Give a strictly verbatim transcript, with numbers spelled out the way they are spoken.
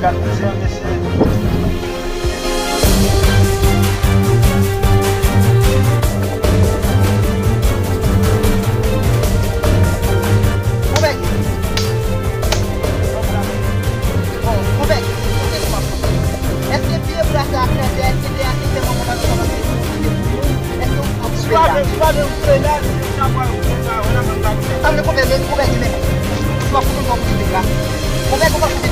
Gad koze a, mesye. Bon, bèk. Bon, bon, bèk. Èske pye bra sa a kraze a? Èske te a, èske te manman pa nan kòmanse? Èske w ap koupe la? Swa de, swa de, ou koupe la, swa de, ou koupe la, ou koupe la. Ann, konpè, men, konpè, men. Swa pou nou, swa pou nou, la. Konpè, konpè,